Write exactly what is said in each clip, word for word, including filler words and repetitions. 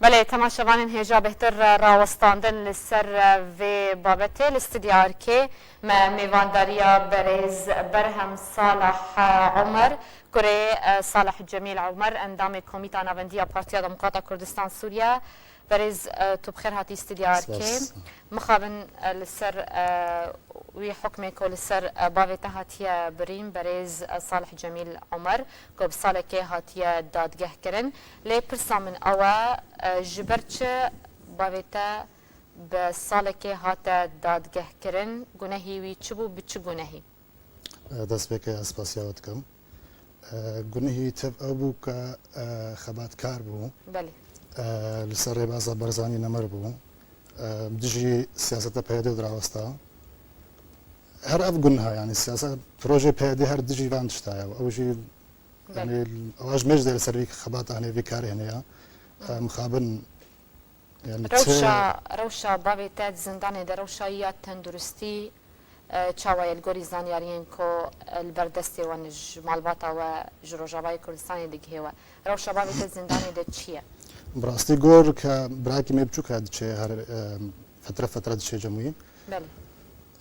Belê, temaşevanên hêja bêhtir rawestandin li ser vê babetê. Li Stûdya Arkê me mêvandariya berêz Berhem Salih Omer, kurê Salih Cemîl Omer, endamê Komîta Navendî ya Partiya Demokrata Kurdistan Sûriye. Berêz, tu bi xêr hatî Stûdya Arkê. Spas. Mixabin, li ser wî hukmê ku li ser bavê te hatiye birîn, berêz Salih Cemîl Omer, ku bi salekê hatiye dadgehkirin. Lê pirsa min ew e, ji ber çi bavê te bi salekê hate dadgehkirin? Gunehî wî çi bû, bi çi gunehî? E, dest pê ke ez spasiya we dikim. E, gunehî tev ew bû ke, e, xebatkar bû. Belê. E, li ser rêbaza Barzanî nemir bû. E, dijî siyaseta P Y D dirawesta. Her ev gunha, yani siyasa, projê P Y D her dijî van tişta ye. Ew jî, Belê. yani, ew ji me jî de li ser vî xebata hene, vî karê hene ya. E, mixabin, yani, çi Rewşa, rewşa bavê te di zindanê de, rewşa ya tenduristî, e, çawa ye li gorî zanyariyên ku, e, li ber destê we ne, ji malbata we, ji Rojavayê Kurdistanê digihê we? Rewşa bavê te zindanê de çi ye? Bi rastî gor ke birakî me biçûk heye diçe her, e, fetre fetre diçe cemûyî. Belê.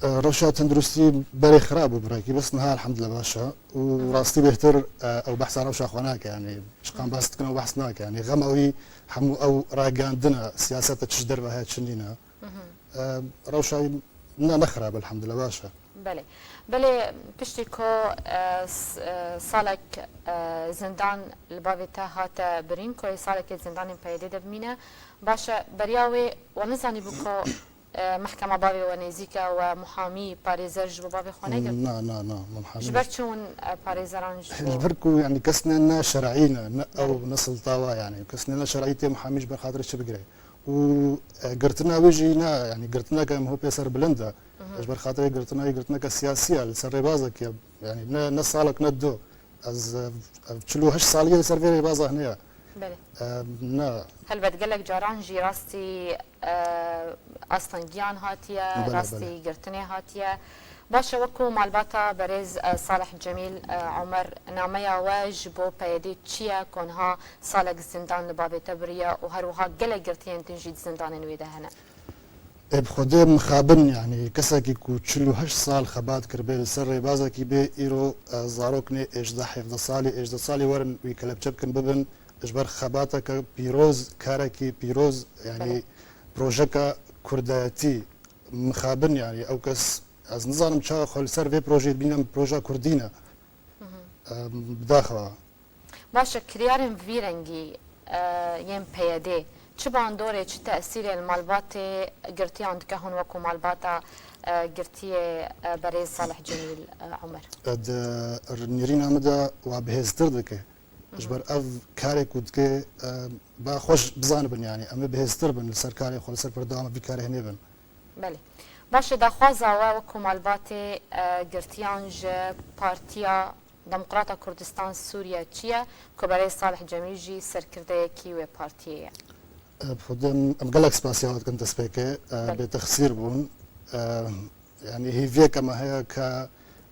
E, rewşa tenduristî berê xirab bû birakî, bes niha elhamdulillah baş e. Û Hı hı. rastî bêhtir, e, ew behsa rewşa xwe nake, yani çiqan bas dikin ew behs nake, yani xema wî hemû ew ragandina siyaseta çi ji derve heye çi nîne. Hı hı. E, rewşa wî ne, ne xirab, elhamdulillah baş e. Belê. Belê, piştî ku, e, s-, e, salek, e, zindan li bavê te hate birîn, ku ê salekê zindanên P Y D de bimîne, baş e, beriya wê we nizanîbû ku, e, mehkema bavê we nêzîk e, we muhamî, parêzer ji bo bavê xwe negirt? Na, na, na, me muhamî Ji ber çi hûn, e, parêzeran ji Ji bo ber ku, yani, kes ne, ne şer'î ne, ne Belê. ew, ne siltawa, yani. Kes ne, ne şer'î tê muhamî ji ber xatirê çi bigire. Û, e, girtina wê jî ne, yani, girtineke em hopê ser bilind e. Hı hı. Ji ber xatirê girtina wî girtineke siyasî ye, li ser rêbazek ye. Yani, ne, ne salek, ne du. Ez, e, ev çil û heşt salî ye li ser vê rêbaza hene ye. Belê. E, ne. Helbet gelek caran jî rastî, e, astengiyan hatiye, Belê, rastî belê. girtinê hatiye. Baş e, wekû malbata berêz, e, Salih Cemîl, e, Omer, nameya we ji bo P Y D çi ye ku niha salek zindan li bavê te biriye û her wiha gelek girtiyên din jî di zindanên wê de hene? Ê bi Xwedê mixabin, yanî kesekî ku çil û heşt sal xebat kiribe li ser rêbazekî bê, îro, e, zarok nê êjdeh hevdeh salî, êjdeh salî werin wî kelepçe bikin bibin, ji ber xebateke pîroz, karekî pîroz, yanî Belê. projeka kurdayetî mixabin, yanî ew kes, ez nizanim çawa xwe li ser vê projeyê dibîne, em proja kurdî ne. Hı hı. Em, bidaxewa. Baş e, kiryarên vî rengî, e, yên P Y D çi bandorê, çi tesîrê li malbatê girtiyan dike hûn wekû malbata, e, girtiyê, e, berêz Salih Cemîl, e, Omer? E, di nêrîna min de wa bihêztir dike. Ji ber ev karê ku dike, e, ba xweş bizanibin, yanî em ê bihêztir bin li ser karê xwe, li ser berdewama vî karê hinê bin. Belê. Baş e, daxwaza we wekû malbatê, e, girtiyan ji Partiya Demokrata Kurdistan Sûriye çi ye ku berê Salih Cemîl jî serkirdeyekî wê partiyê ye? E, bi Xwedê em, em gelek spasiya we dikin destpêkê, e, Belê. bêtexsîr bûn. E, yanî hêviyeke me heye ke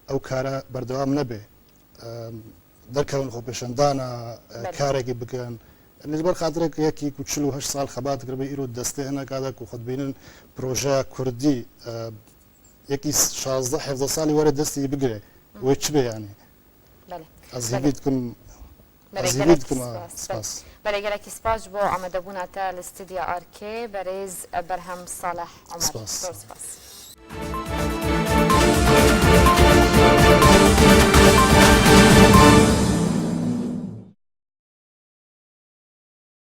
ew kare berdewam nebe. E, derkevin xwepêşandana, e, Belê. karekî bikin. Yanî ji ber xatirek yekî ku çil û heşt sal xebat kiribe, îro destê hineka de ku xwe dibînin projeya kurdî, e, yekî şazdeh hevdeh salî were destê wî bigire. Hı. Wê çi be yanî? Belê. Ez Belê. hêvî dikim, Belê, ez hêvî gelekî dikim, a, spas. Belê. spas. Belê, gelekî spas ji bo amadebûna te li Stûdya Arkê, berêz Berhem Salih Omer. Spas. Zor spas.